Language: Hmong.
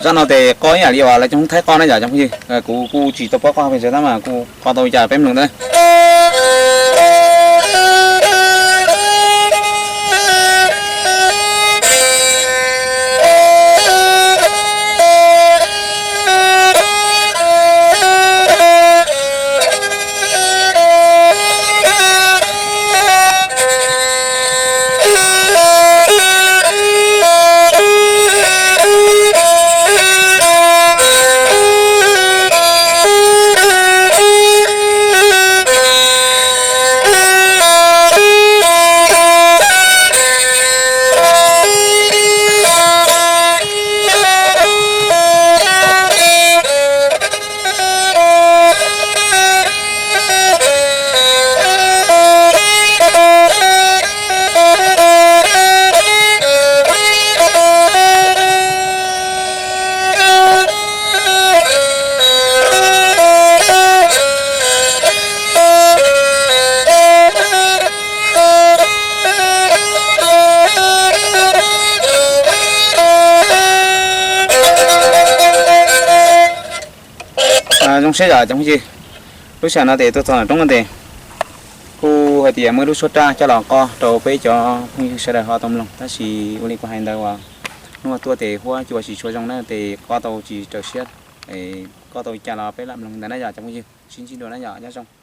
Zaj no tes qoj ib yam li uas lawv cov Hmoob Thaib qoj na yom cov phooj ywg. Kuv kuj tsis tau paub qoj pes tsawg tab mas kuj qoj tau li cas peb mloog ntawd. Zoo siab yom cov phooj ywg, lub sij hawm no tes tuaj txog nram roob no tes kuj hais tias muaj ib lub suab raj coj los qoj rau peb cov phooj ywg sawv daws ho tau mloog tab sis ua li kuv hais ntawd uas hnub tuaj tes huab cua tsis tshua zoo na tes qoj tau tsis raws siab, qoj tau li cas los peb lam mloog ntawd na yom cov phooj ywg, sib ntsib dua na yom, nyob zoo.